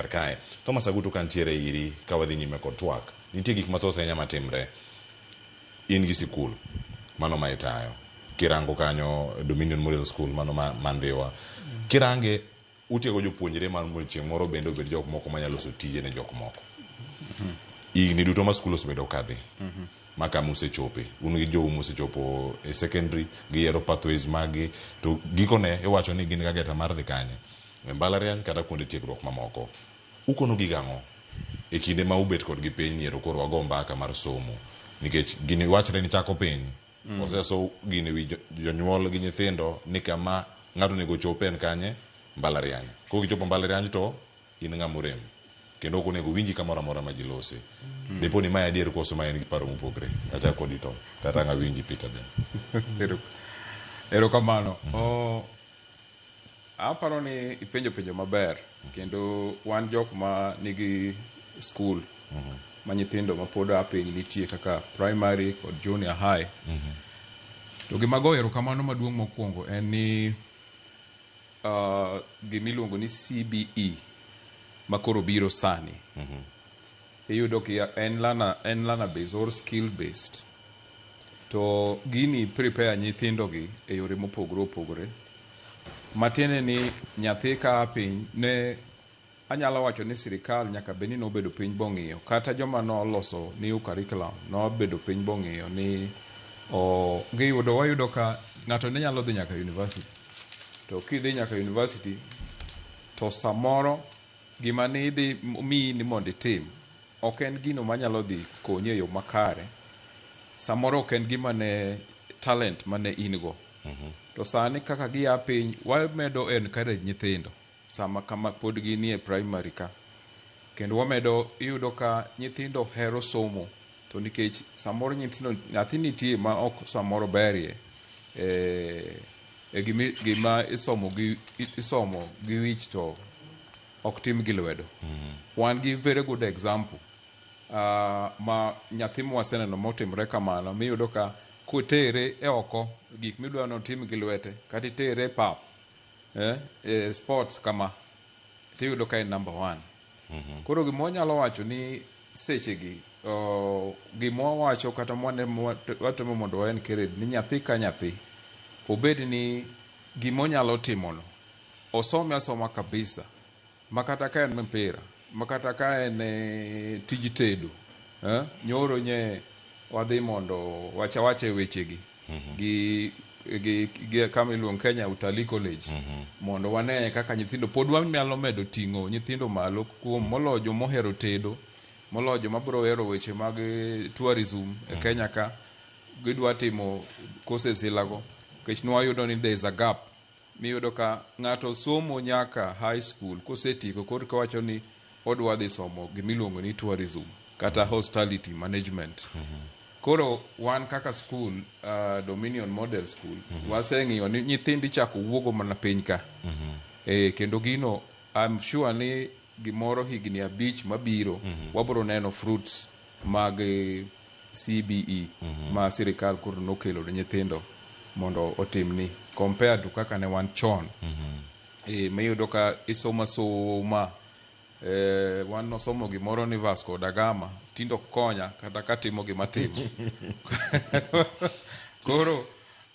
kar kae. Thomas Agutu ka ntiere iri ka wadhi nyime kod twak. Nitie gik mathoth ahinya matimre. In gi sikul mano ma itayo. Kirango kanyo Dominion Model School mano ma ma Ndhiwa. Kirange utiego jopuonjre mar mondo chieng' moro bende obed jok moko manyalo loso tije ne jok moko. Higni duto ma skul osebedo kadhi ma kama usechope, un gi jou mosechopo e secondary, giyiero pathways mag gi, to gikone iwacho ni gin gageta mar dhi kanye? E mbalariany kata kuonde tiegruok mamoko. Ukono gi gang'o e kinde ma ubet kodgi piny ni ero koro wago mbaka mar somo? Nikech gini wachre ni chako piny, oseso gini wi jonyuol gi nyithindo ni kama ng'ato onego ochope en kanye? Mbalariany. Kok ichopo mbalariany to in ng'ama orem kendo ok onego winji kamoro amora ma ji lose. Dipo ni mae adier koso mae en gi paro mopogre? Achak kodi Tom, kata ang' awinji Peter bende. Erokamano. Oh, aparo ni ipenjo penjo maber kendo wan jok ma nigi skul ma nyithindo ma pod a piny nitie kaka primary kod junior high. To gima goyo erokamano maduong' mokwongo en ni gimiluongo ni CBE makoro biro sani. Iyudo ki en learner based or skill based. To gini prepare nyithindo gi e yore mopogore opogore. Matiende ni nyathi ka a piny ne anyalo wacho ni sirikal nyaka bed ni nobedo piny bong'iyo kata joma noloso new curriculum nobedo piny bong'iyo ni o, giyudo wayudo ka ng'ato ne nyalo dhi nyaka university to kidhi nyaka university to samoro gima ne idhi miyi ni mondo itim ok en gino manyalo dhi konyi e yo makare samoro ok en gima ne talent mane in go to sani kaka gia piny wamedo encourage nyithindo sama kama pod ginie primary ka kendo wamedo iyudo ka nyithindo hero somo to nikech samoro nyithindo nyathi nitie ma ok samoro berie e, e gima isomo gi wich to ok tim gi lwedo. Wan gi very good example ma nyathi mwaseneno motimre kamano miyudo ka kotere e oko gik midwa notim gi lwete kata itere e pap e sports kama tiyudo ka en number one. Koro gima wanyalo wacho ni sechegi gima wawacho kata watemo mondo wa encourage ni nyathi ka nyathi obed ni gima onyalo timono osome asoma kabisa ma kata ka en mpira ma kata ka en tij tedo nyoro nye wadhi mondo wacha wache wechegi gi kama iluongo Kenya Utalii College mondo wane kaka nyithindo pod wanyalo medo ting'o nyithindo malo kuom moloyo jomohero tedo moloyo joma biro hero weche mag tourism e Kenya ka gidwa timo courses ilago nikech nwayudo ni there is a gap miyudo ka ng'ato somo nyaka high school kosetieko korka wacho ni odwa dhi somo gimiluongo ni tourism kata hospitality management. Koro wan kaka school Dominion Model School waseng'iyo ni nyithindo ichako wuogo mana piny ka kendo gino I'm sure ni gimoro higni 5 mabiro wabiro neno fruits mag CBE ma sirikal koro nokelo ne nyithindo mondo otimni compared to kaka ne wan chon miyudo ka isomo asoma wan nosomo gimoro ni Vasco da Gama tindo ok konya kata katimo gima timo koro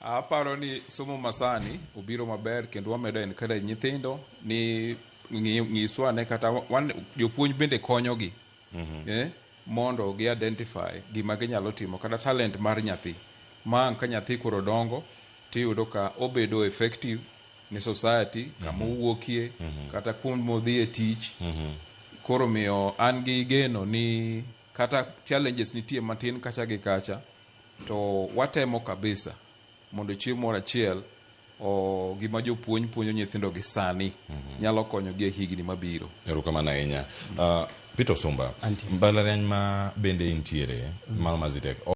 aparo ni somo masani obiro maber kendo wamedo encourage nyithindo ni ng'iswa ane kata wan jopuonj bende konyogi mondo gi identify gima ginyalo timo kata talent mar nyathi ma ang' ka nyathi koro dongo tiyudo ka obedo effective ne society kama owuokie kata kuond modhiye tich. Koro miyo an gi geno ni kata challenges nitie matin kacha gi kacha to watemo kabisa mondo chieng' moro achiel gima jopuonj puonjo nyithindo gi sani nyalo konyogi e higni mabiro. Erokamano ahinya. Peter Osumba, Antie. Mbalariany ma bende intiere, mano ma Zetech.